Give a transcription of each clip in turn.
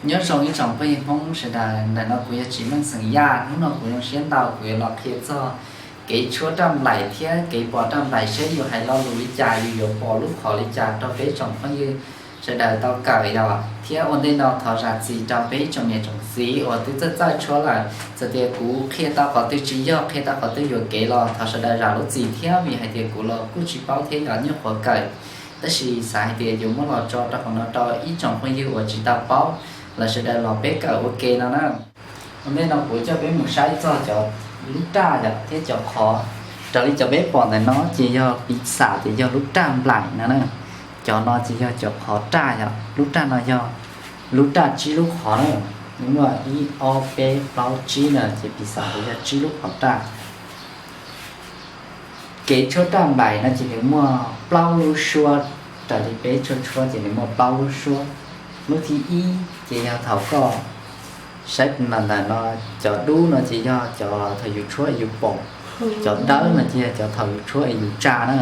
Nyob zoo ib tsoom phooj ywg Hmoob sawv daws, ntawm no kuv yog Tsis Meej xeem Yaj. Hnub no kuv zoo siab ntau, kuv yuav los qhia txog kev tshuab raj nplaim thiab kev pos raj nplaim seb yus hais lo lus li cas, yus yuav pos lub qhov li cas rau peb tsoom phooj ywg sawv daws tau kawm yom. Thiab ua ntej no thov zam txim rau peb tsoom niam tsoom txiv uas twb txawj txawj tshuab lawm. Txawm tias kuv qhia tau qhov twg tsis yog, qhia tau qhov twg yuam kev los thov sawv daws zam lub txim thiab, vim hais tias kuv los kuj tsis paub thiab yog nyuaj qhuav kawm. Tab sis xav hais tias yuav muab los tso rau qhov no rau ib tsoom phooj ywg uas tsis tau paub, lawv sawv daws los peb kawm ua ke no na. Ua ntej no kuv coj peb mus saib txog cov lub raj yom thiab cov qhov. Raws li cov peb pom ntawm no ces yog piv xam tias yog lub raj nplaim no na. Cov no ces yog cov qhov raj yom, lub raj no yog lub raj tsib lub qhov na. Nws muaj ib ob peb plaub tsib na, ces piv xam tias yog tsib lub qhov raj. Kev tshuab raj nplaim no ces nws muaj plaub lub suab. Raws li peb tshuab tshuab ces nws muaj plaub lub suab. Lub thib ib ces yog thaum koj saib ntawm no, cov dub no ces yog cov thaum yus tshuab es yus pom, cov dawb no ces yog cov thaum yus tshuab es yus tsa na.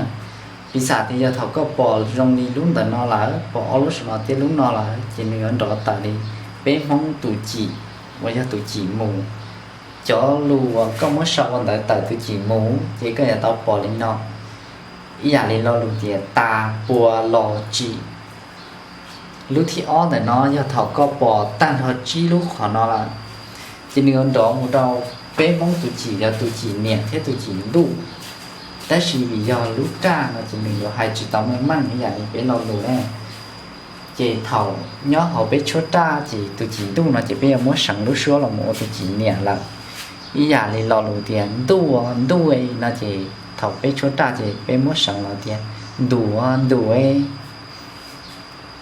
Piv xam tias yog thaum koj pom zoo li lub ntawm no lawm, pom ob lub saum no thiab lub no lawm, ces nws yuav nrov tawm li peb Hmoob tus cim uas yog tus cim mus. Cov lus uas koj muab sau ua ntawv tawm tus cim mus ces koj yuav tau pom li no, ib yam li lo lus tias tas, pua, los, tsim. Lub thib ob ntawm no yog thaum koj pom tag nrho tsib lub qhov no lawm, ces nws yuav nrov mus rau peb Hmoob tus cim, yog tus cim niam thiab tus cim ntuj. Tab sis vim yog lub raj no ces nws yuav hais tsis tau meej meej ib yam li peb lo lus na. Ces thaum nyob hauv peb tshuab raj ces tus cim ntuj no ces peb yuav muab seev lub suab los mus ua tus cim niam lawm. Ib yam li lo lus tias ntuj, ntuj no ces thaum peb tshuab raj ces peb muab seev los tias ntuj, ntuj.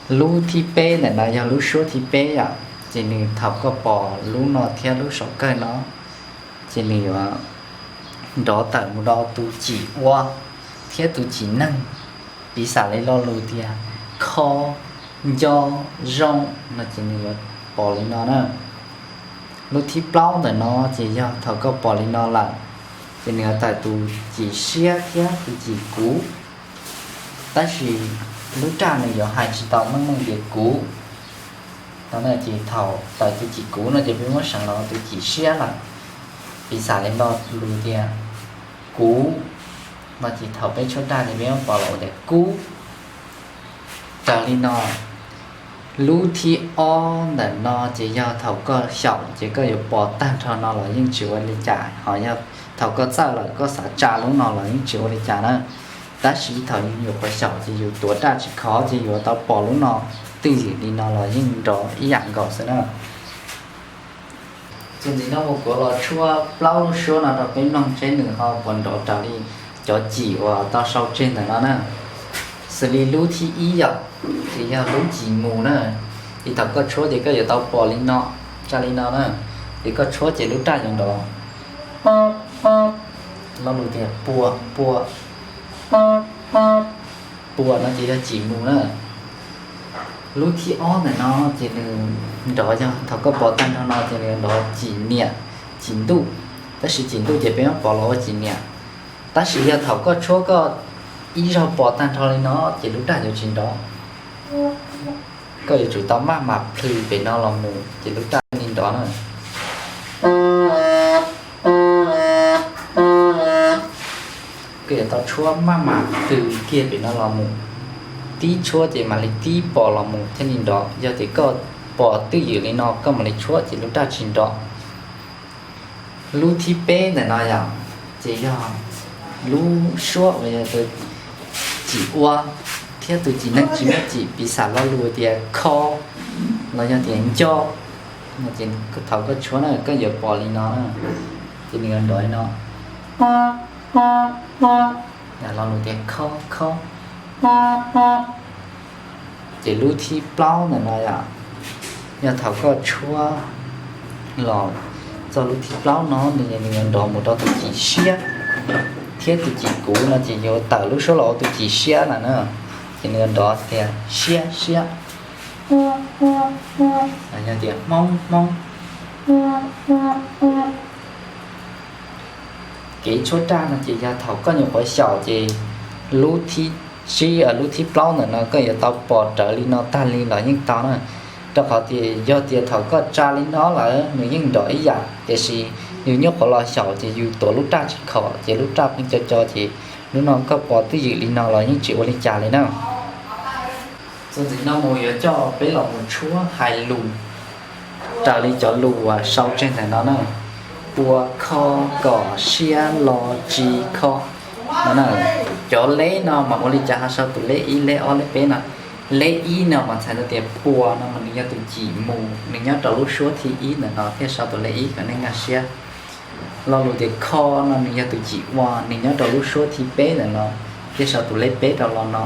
Lub thib peb ntawm no yog lub suab thib peb yom, ces nws thaum koj pom lub no thiab lub saum kawg no, ces nws yuav nrov tawm mus rau tus cim ua thiab tus cim neeg. Piv xam li lo lus tias kho, nco, zoo no ces nws yuav pom li no na. Lub thib plaub ntawm no ces yog thaum koj pom li no lawm, ces nws yuav tawm tus cim siab thiab tus cim kuv. Tab sis lub raj nws yuav hais tsis tau meej meej tias kuv no na, ces thaum tawm tus cim kuv no ces peb muab seev los tus cim siab lawm. Piv xam li lo lus tias kuv no ces thaum peb tshuab raj ces peb muab pom los ua tias kub. Raws li no, lub thib ob ntawm no ces yog thaum koj xyaum ces koj yuav pom tag nrho no los yeej tsis ua li cas, ho yog thaum koj txawj lawm koj xav tsa lub no los yeej tsis ua li cas na. Tab sis thaum yus nyuam qhuav xyaum ces yus tuav raj tsis khov ces yuav tau pom lub no twj ywm li no los yeej nrov ib yam nkaus xwb na. Txuas ntxiv no mus kuv los tshuab plaub lub suab no rau peb mloog seb nws ho puas nrov raws li cov cim uas tau sau tseg ntawm no na. Xws li lub thib ib yom, ces yog lub cim mus na. Ces thaum koj tshuab ces koj yuav tau pom li no, tsa li no na. Ces koj tshuab ces lub raj yuav nrov. Lo lus tias pua, pua. Pua no ces yog cim mus na. Lub thib ob ntawm no ces nws nrov yog thaum koj pom tag nrho no ces nws nrov cim niam, cim ntuj. Tab sis cim ntuj ces peb muab pom los ua cim niam. Tab sis yog thaum koj tshuab koj ib zaug pom tag nrho li no ces lub raj yuav tsis nrov. Koj yuav tsum tau maj mam plhws pem no los mus ces lub raj thiaj li nrov na. Koj yuav tau tshuab maj mam plhws kiag pem no los mus, tib tshuab ces mam li tib pos los mus thiaj li nrov. Yog tias koj pos twj ywm li no koj mam li tshuab ces lub raj tsis nrov. Lub thib peb ntawm no yom, ces yog lub suab uas yog tus cim ua thiab tus cim neeg tsis muaj cim, piv xam lo lus tias kho los yog tias nco. Ces thaum koj tshuab na koj yuav pom li no na, ces nws yuav nrov li no. Lo lus tias kho, kho. Ces lub thib plaub ntawm no yom, yog thaum koj tshuab los txog lub thib plaub no nws yuav nrov mus rau tus cim siab thiab tus cim kuv no ces yuav tawm lub suab los ua tus cim siab lawm na. Ces nws yuav nrov tias siab, siab. Yog tias hmoob, hmoob. Kev tshuab raj no ces yog thaum koj nyuam qhuav xyaum ces lub thib tsib, lub thib plaub ntawm no koj yuav tau pom rawv li no tag li los yeej tau na. Rau qhov tias yog tias thaum koj tsa li no lawm nws yeej nrov ib yam, tiam sis yus nyuaj qhuav los xyaum ces yus tuav lub raj tsis khom ces lub raj pheej co co ces lub no koj pos twj ywm li no los yeej tsis ua li cas li na. Txuas ntxiv no mus yuav coj peb los mus tshuab hais lus raws li cov lus uas sau tseg ntawm no na. Pua kho kom siab lo tsi kho no na. Cov leb no mas ua li cas ho sau tus leb ib leb ob leb peb no? Leb ib no mas txhais tau tias pua no mas nws yog tus cim mus, nws nyob rau lub suab thib ib ntawm no thiaj sau tus leb ib kom nej nkag siab. Lo lus tias kho no nws yog tus cim ua, nws nyob rau lub suab thib peb ntawm no thiaj sau tus leb peb rau lo no.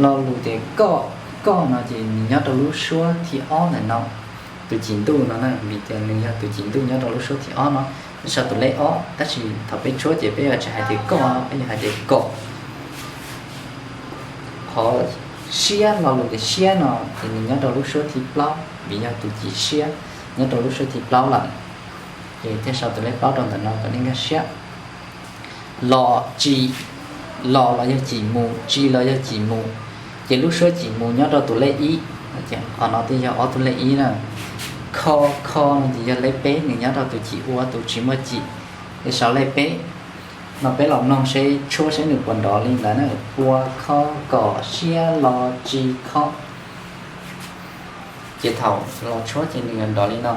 Lo lus tias koj, koj no ces nws nyob rau lub suab thib ob ntawm no, tus cim ntuj no na, vim tias nws yog tus cim ntuj nyob rau lub suab thib ob no, sau tus leb ob, tab sis thaum peb tshuab ces peb yuav tsis hais tias koj, peb yuav hais tias kom. Qhov siab, lo lus tias siab no ces nws nyob rau lub suab thib plaub, vim yog tus cim siab nyob rau lub suab thib plaub lawm, ces thiaj sau tus leb plaub rau ntawm no kom nej nkag siab. Lo, tsi, lo los yog cim mus, tsi los yog cim mus, ces lub suab cim mus nyob rau tus lej ib, qhov no thiaj yog ob tug lej ib na. Kho, kho no ces yog lej peb, nws nyob rau tus cim ua, tus tsis muaj cim, ces sau lej peb. No peb los mloog seb, tshuab seb nws puas nrov li ntawd na. Pua kho kom siab lo tsi kho. Ces thaum los tshuab ces nws yuav nrov li no: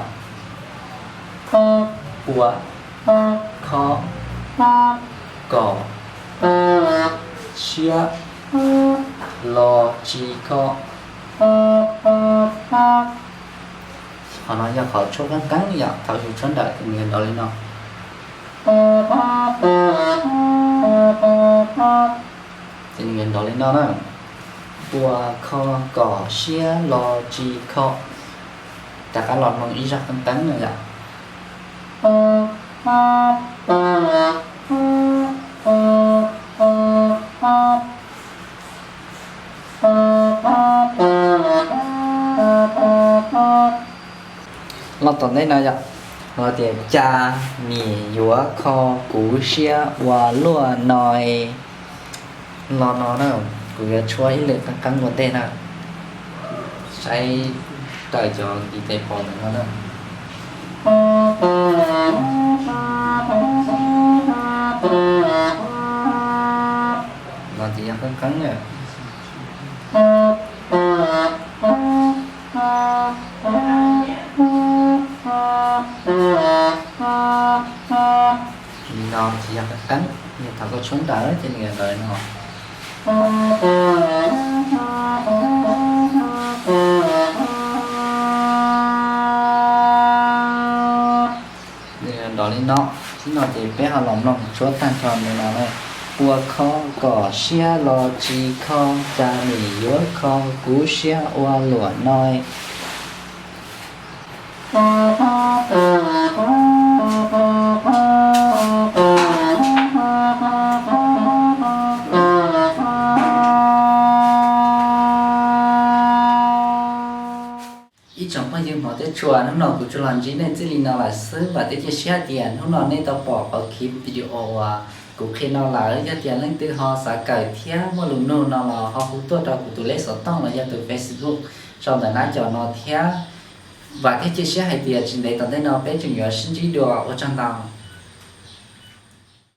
pua, kho, kom, siab, lo, tsi, kho. Qhov no yog qhov tshuab qeeb qeeb yom, thaum yus tshuab nrawm ces nws yuav nrov li no. Ces nws yuav nrov li no na: pua, kho, kom, siab, lo, tsi, kho. Rov qab los mloog ib zaj qeeb qeeb no yom. Los tom ntej no yom, los tias: Cas nim yuav kho kuv siab ua luaj no. Los no na, kuv yuav tshuab ib lwm qeeb qeeb ua ntej na, saib raws cov ntiv tes paus ntawm no na. Los ces yog qeeb qeeb na. Li no ces yog qeeb qeeb, yog thaum koj tshuab nrawm ces nws yuav nrov li no. Nws yuav nrov li no. Tib no ces peb ho los mloog tshuab tag nrho li no na. Pua kho kom siab los tsis kho, cas nim yuav kho kuv siab ua luam no. Ib tsoom phooj ywg hmov thiab tshua, hnub no kuv tsuas los ntsib nej txij li no lawm xwb. Vam thiab cia siab hais tias hnub no nej tau pom qhov clip video uas kuv qhia no lawm. Yog tias leej twg ho xav kawm thiab muaj lus nug no los ho hu tuaj rau kuv tus lej xov tooj los yog tus Facebook sau ntawm nab cov no thiab. Vam thiab cia siab hais tias tsis ntev tom ntej no peb tseem yuav sib ntsib dua, ua tsaug ntau.